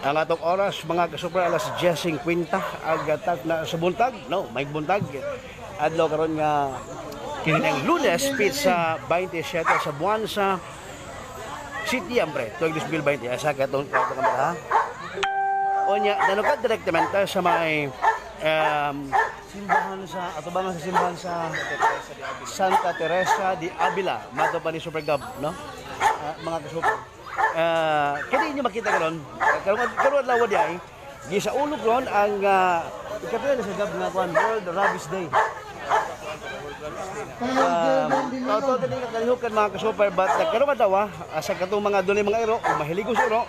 Ang atong oras, mga kasupra, alas 10:50 agatag na sa buntag, no, may buntag. Adlaw karon nga kini ang Lunes, pizza 27 sa buwan sa Setyembre 2020. Asa katong katong kamera, ha? Onya, nanukad direktamente sa may simbahan sa atubangan sa simbahan sa Santa Teresa de Avila, mato pa ni Super Gab, no? Mga kasupra. Kini inyo makita karon, karon karon adlaw di ay gisaulog ron ang ikapila na sa gab nga kuan, World Rabies Day. Toto dili ka kalihukan, mga kasuper, but karon adlaw sa katong mga dunay mga iro o mahiligos iro,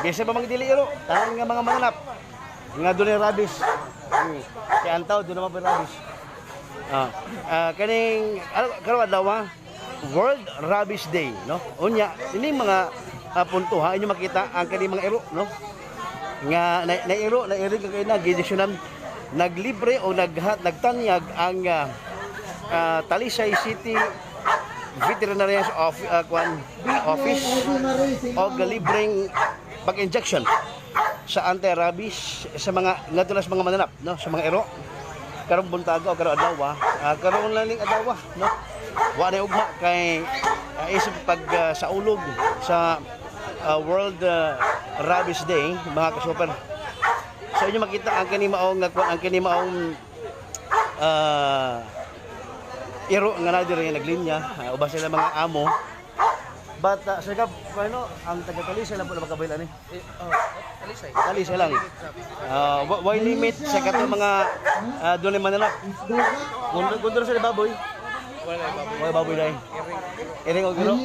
bisan pa mga dili iro, tanan nga mga mananap nga dunay rabies. Kay ang tao dunay man rabies. Kaning karon adlaw World Rabies Day, no? Unya, ini mga punto ha, inyo makita ang kaning mga iro, no? Nga na, na iro, na iro kay na gidisyonan naglibre o naghat nagtanyag ang Talisay City Veterinarians of kwan, office og libreng pag-injection sa anti-rabies sa mga ngadto sa mga mananap, no, sa mga iro. Karong buntaga o karong adlaw, karon lang ning adlaw, no. Wa na ugma kay isip pag saulog sa World Rabies Day, mga kasuper. So inyo makita ang kini maong ang kini maong iro nga na diri naglinya, uban sila mga amo. But sir Gab, ano ang taga Talisay lang po na makabail ani? Talisay. Talisay lang. Why limit sa katong mga dunay mananap? Kung doon sa baboy. Wala baboy. Wala baboy dai. Iring og iro.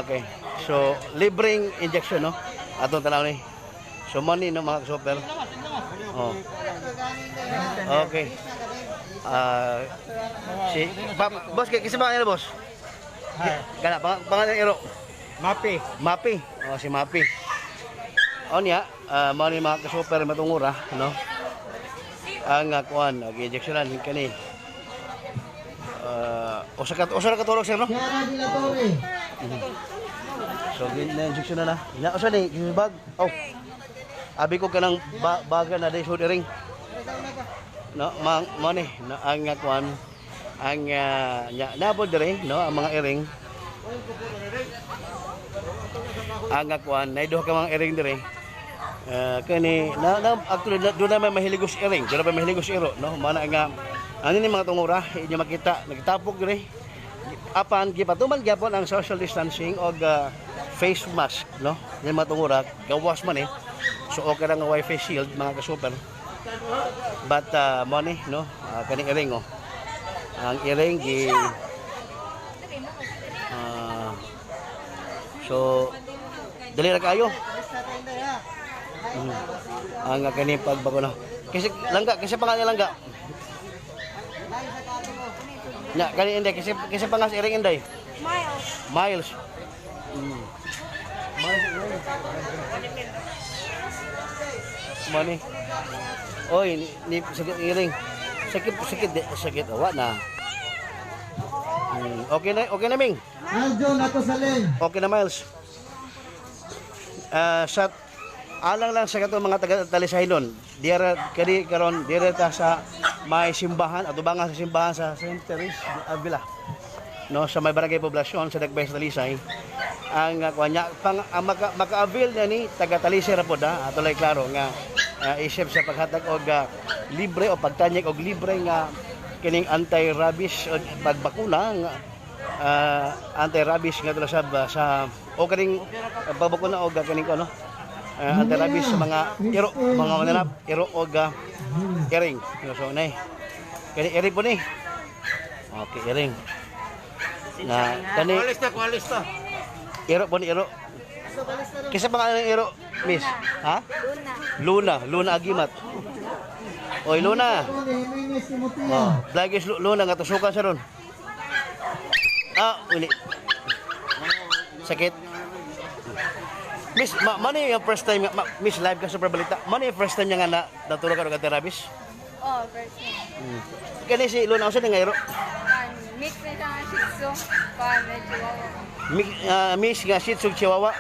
Okay. So libreng injection, no. Atong tanaw ni. So money, no, mga super. Oh. Okay. Si boss kay kasi ba boss? Kana pangalan iro. Mapi. Mapi. Oh, si Mapi. O niya, mao ni mga kasuper matungura, no? Ang kuan, gi-injectionan kani. Usa ka katulog, sir, no? So na-injection na na. Nya usa ni bag. Oh. Abi ko kanang baga na day ring. No, mang mo ni no, ang kuan ang nya nabod diri, no, ang mga iring. Ang kuan nay duha ka mga iring diri. Kani na, na actually na, doon na may mahiligos iring, doon na may mahiligos iro, no. Mana nga ano ni mga tungura inyo makita nagtapok diri. Apan gipatuman gyapon ang social distancing og face mask, no. Yung mga tungura gawas man eh. So okay ra nga wifi shield, mga kasuper. But mo ni, no, kaning iring oh. Ang iring gi so dali ra kayo. Ang kani pagbago na. Kasi langga, kasi pangalan langga. Na kani inday kasi kasi pangas iring inday. Miles. Miles. Miles. Money. Oy, ni sakit iring. Sakit sakit sakit awa na. Okay na, okay na, Ming. Aljo Natosaleng. Okay na, Miles. Sa alang lang sa katong mga taga Talisaynon, dira kani karon dira ta sa may simbahan atubangan sa simbahan sa St. Therese de Avila, no, sa may barangay Poblasyon sa Dagbay sa Talisay. Ang kuan niya pang ang maka-avail niya ni taga Talisay ra pod, ha. Ato lay klaro nga isip sa paghatag og libre o pagtanyag og libre nga kining anti-rabies o pagbakuna nga anti-rabies nga sab sa o kaning pagbakuna og kaning ano anti-rabies sa mga iro, mga mananap, iro og iring. So nay kani iring po ni. Okay, iring. Na kani Kualis na, kualis na. Iro po ni iro. Kinsa pangalan ng iro, miss? Ha? Luna. Luna, Luna Agimat. Oy, Luna. Tony Jimenez Timoteo. Oh, lagi Luna nga tusukan sa ron. Ah, uli. Sakit. Miss, mano yung first time, miss, live ka sa balita. Mano yung first time niya nga na natulog ka og rabies? Oh, first name. Kani si Luna, unsa ni nga iro? Pan, mix na siya nga Shih Tzu. Pan, may Chihuahua. Miss nga Shih Tzu, Chihuahua.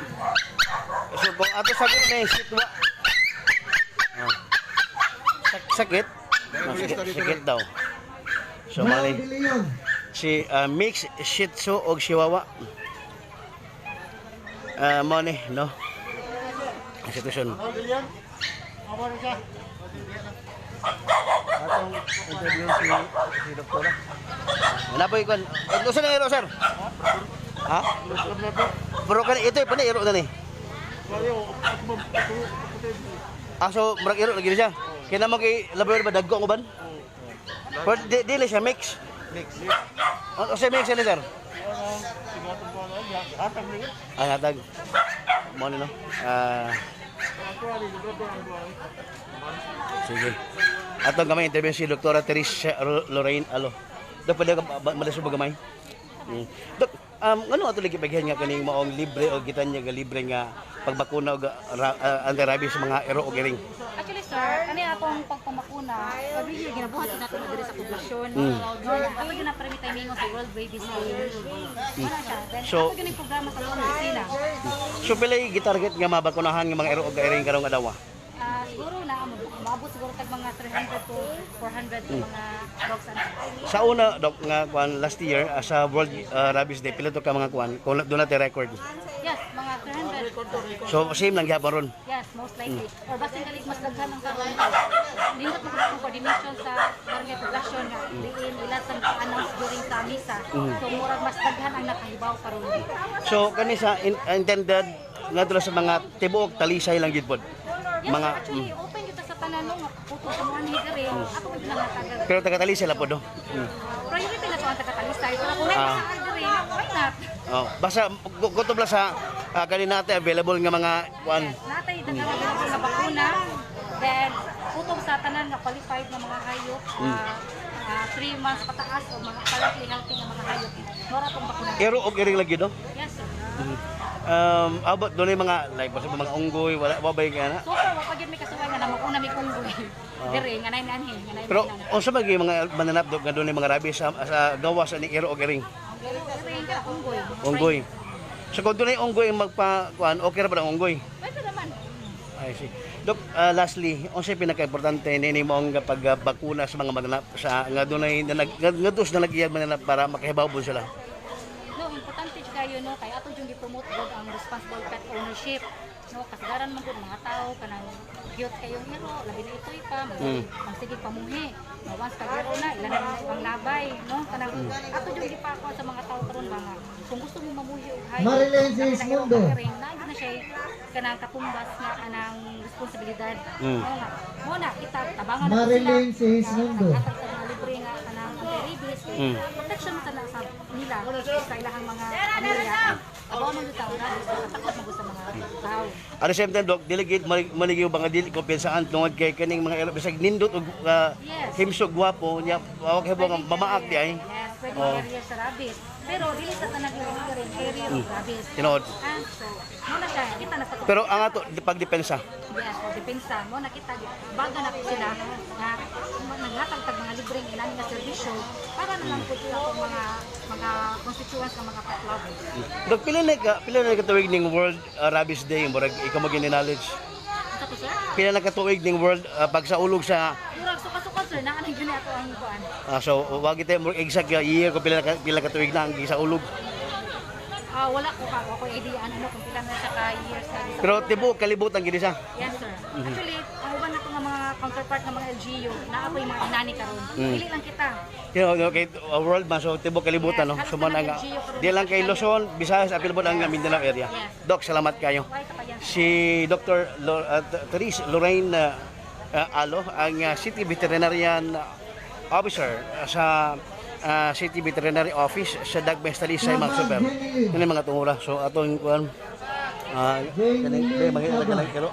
So kung ato sa na yung Shih Tzu. Ah. Sakit? Ah, sakit, sakit daw. So Brown mali De Leon. si mix Shih Tzu og Chihuahua. Mo ni, no? Ang sitwasyon. Atong interview si doktora. Wala po ikon. Ano sa iro, sir? Ha? Pero kani ito pa ni iro na ni. Ah, so murag iro lagi na siya. Kaya mo kay labayon ba dagko ang uban? Pero di siya mix. Mix. O sa mix ni, sir? Ay, hatag. Mo ni, no? Ah. Sige. Atong gamay interview si Dr. Therese Lorraine Alo. Dok, pwede ka malasog ba gamay? Dok, ano ato lagi paghihan nga kaning maong libre o gitan niya nga libre nga pagbakuna og anti-rabies sa mga ero og iring? Actually, sir, kani akong pagpamakuna, every year ginabuhat nato na diri sa poblasyon. No, ato gyud na permi timing sa World Rabies Day. Wala siya. Then So- ato gyud yung programa sa atong opisina. So pila gitarget nga mabakunahan nga mga ero og iring karong adlaw? Ah, siguro na maabot siguro tag mga 300 to 400 ka mga dogs and cats. Sa una, Dok, nga kuan last year sa World Rabies Day, pila to ka mga kuan kung doon natin record? Yes, mga 300. So same lang gyapon ron. Yes, most likely. Or basta kalit mas daghan ang karon. Nindot mo ang coordination sa barangay poblasyon nga diin ila sa announce during sa misa. So murag mas daghan ang nakahibaw karon. So kani sa intended ngadto sa mga tibuok Talisay lang gid pod. Yes, Mga actually, open kita sa tanan, no, nga putol sa mga ni diri. Ako man nangatagal. Pero taga Talisay lang pod, no. Priority na to ang taga-Talisay. Pero kung may masaad diri, why not? Oh, basta kutob lang sa kanina natin available nga mga kuan. Yes, natay daghan na sa bakuna. Then kutob sa tanan nga qualified nga mga hayop, 3 months pataas o mga currently healthy nga mga hayop. Mora tong bakuna. Ero og iring lang gid, no. Yes, sir. Abot doon yung mga like basta mga unggoy, wala wa ba yung ana? So far, wa pa gyud may kasuway nga namag-una may unggoy. Diri nga nay nanhi, nga nay. Pero unsa ba gyud mga mananap, Dok, nga doon yung mga rabies sa gawas ani ero og iring? Diri nga unggoy. Unggoy. So kung doon ay unggoy ang magpa kuan, okay ra ba ang unggoy? Pwede naman. I see. Dok, lastly, unsay pinaka-importante nini mo ang pagbakuna sa mga mananap sa nga dunay na nag nga dos na nagiyag mananap para makahibaw po sila? No, importante jud kayo, no, kay ato jung gi-promote gud ang responsible pet ownership. No, kasagaran man gud mga tao kanang cute kayong iro, labi na itoy pa, magsigig pamunghi. No, once kag iro na, ilan na ang labay, no? Kanang ato jung gipako sa mga tao karon ba nga kung gusto mo mamuhi og hayop, Marilyn labi na iro Sismundo. kag iring, naa gyud na siya kanang katumbas nga anang responsibilidad. No nga, mo na kita tabangan na sila. Marilyn Sismundo. Hatag sa mga libre nga kanang anti-rabies, protection sa sa nila sa ilahang mga pamilya. Abaw man jud ta og rabies, nakatakot man gud sa mga tao. At the same time, Dok, delegate maligyo ba nga dili kumpiyansaan tungod kay kaning mga ero bisag nindot og himsog gwapo nya wa kay nga mamaak di ay. Yes, pwede carrier sa rabies. Pero dili sa tanang iro rin carrier of rabies. Tinuod. Ah, so, mo na siya, kita na sa Pero ang ato pagdepensa. Yes, o depensa mo nakita baga na po sila nga naghatag tag mga libreng inani nga serbisyo para na lang po sila atong mga constituents ng mga pet lovers. Dok, pila na katuig ning World Rabies Day, murag ikaw mo knowledge? Ito to, sir? Pila na katuig ning World pagsaulog sa Murag suka-suka, sir, naa nang gyud ato ang kuan. So wag kita murag exact year kung pila katuig na ang gisaulog. Ah, wala ko ka ako idea ano kung pila na siya ka years na. Pero tibuok kalibutan gid siya. Yes, sir. Actually, ang uban na nga mga counterpart ng mga LGU, naa po yung mga inani karon. Dili lang kita. Kaya okay, world man, so tibuok kalibutan, no. Yes, So man ang halos tanan LGU karon. di lang kay Luzon, Visayas, apil po ang Mindanao area. Yes. Dok, salamat kayo. Why sa kayan? Si Dr. Therese Lorraine Alo, ang City Veterinarian Officer sa City Veterinary Office sa Dagmay Talisay, mga super. Yun ang mga tungura. So atong kuan Ah, Jamie kani Lynn mangita Caba. ka lang iro.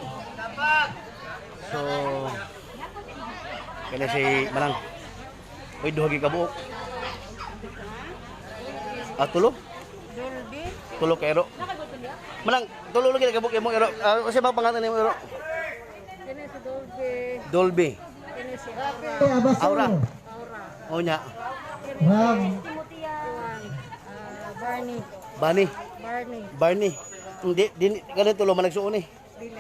So kani si Manang. Uy, duha gyud ka buok. Ah, tulo? Dolby. Tulo ka iro. Manang, tulo lagi ka buok imong iro. Ah, usa ba pangalan nimo iro? Kini si Dolby. Dolby. Kini si Aura. Abasolo. Aura. O nya. Ram Ah, Barney. Bani. Barney. Barney. Hindi, din kani tulo man nagsuon eh. Dili.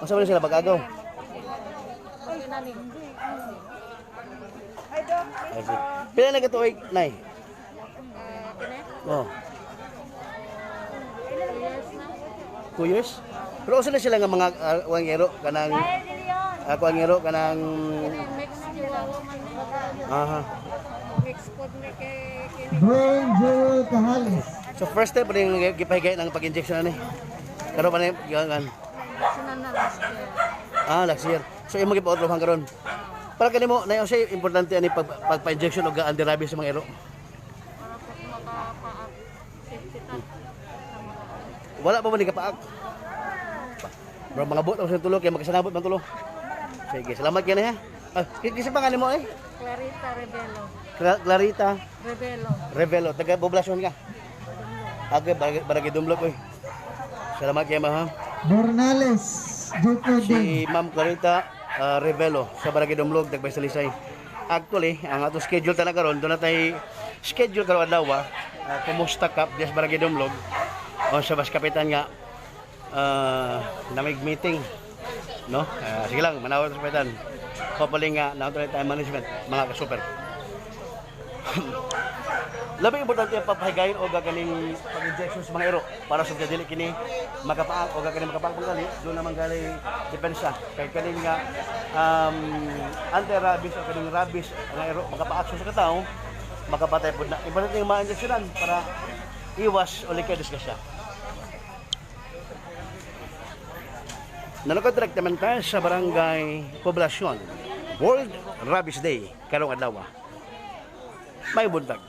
Unsa man sila bagagaw? Ay, nani. Ay, sige. Pila na ka tuig, Nay? Kini? Oh, 2 years na. 2 years. Pero usa na sila nga mga uh, ero kanang ako ang ero kanang Kini mix chihuahua man ni. aha. Mix pod ni kay kini. Brian Joel Cahales. So first step rin gipahigay ng pag-injection ani. Karon pa ni giangan. Sinan na last year. Ah, last year. So imo gipautlohan karon. Para kanimo na unsay importante ani pag pagpa-injection og anti-rabies sa mga ero. Para po makapaak. Safety tag. Sa mga Wala pa man ni kapaak. Bro, mga buot sa tulo kay magkasanabot man tulo. Sige, salamat kay ha. Ah, kisa pa mo eh? Clarita Rebelo. Clarita Rebelo. Revelo, taga poblasyon ka. Okay, barangay, barangay Dumlog oy. Salamat kay ma'am. Ha? Bornales. Jupiter. Si Ma'am Clarita Revelo sa Barangay Dumlog, Dagbay Salisay. Actually, ang ato schedule talaga ron, doon na tayo schedule karon adlaw, kumusta cup diya sa Barangay Dumlog. O sa Bas Kapitan nga namig meeting, no? Ah, sige lang, manawag sa kapitan. Hopefully nga na time management mga ka-super. Labing importante ang papahigayon o gaganing pag-injection sa mga ero para sa dili kini makapaak o gaganing makapaak manggali doon naman gali depensa kay kaning nga anti-rabies o kaning rabies ang ero makapaak sa katao makapatay pud na. Importante yung ma-injectionan para iwas o kay disgrasya. Nalukot direktamente sa Barangay Poblacion. World Rabies Day karong adlaw. May buntag.